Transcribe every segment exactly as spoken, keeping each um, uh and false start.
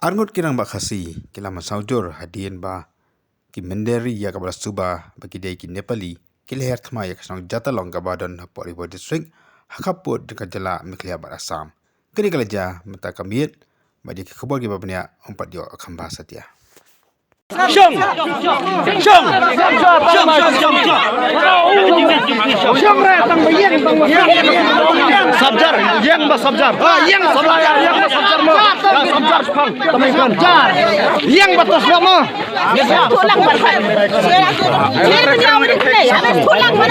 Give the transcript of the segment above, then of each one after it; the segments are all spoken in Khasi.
Arngut ki rangbah Khasi ki la mynsaw jur hadien ba ki mynder ri ïa kaba la suba ba ki dei ki Nepali ki la her thma ïa ka shnong Jatalong kaba don hapoh Ri Bhoi District ha khappud jong ka jylla Meghalaya bad Assam. Kane ka la jia mynta ka miet. Bad ïa ki khubor kiba bniah ym pat ïoh kham bha satia. Shong! Shong! Shong, shong, shong, shong! Shong re, tang ba ïeng, tang ba ïeng. Sabjar, ïeng ba sabjar. Ah, ïeng sabjar, ïeng ba sabjar mo. Ya, sabjar shpang. Tang ba ïeng. Ïeng ba tos mo. Tulang ba. Tulang ba. Tulang ba.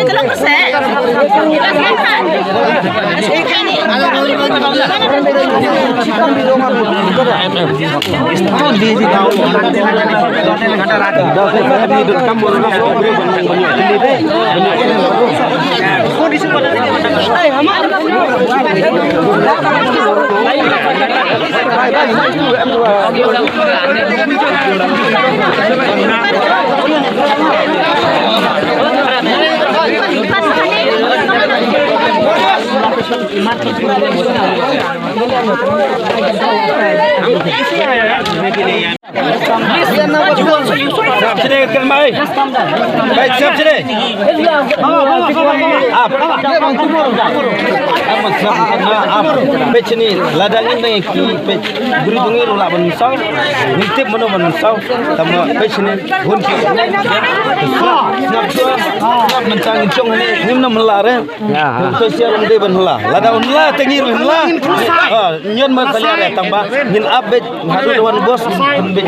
Tulang ba. Sap chire kan bai. Bai sap chire. Ap. Ap. Pechini lada ngin dang ki pech. Bri bungi ru la ban saw. Ngin tip mano ban saw. Tama pechini hun ki. Snap snap snap mentang chong ni. Ngim nam la re. Ya. Ko siar ngi dei ban hla. Lada un hla te ngi ban hla. Ha, nyen ma kali ada tang ba. Ngin ap bej hadu wan bos ngin bej.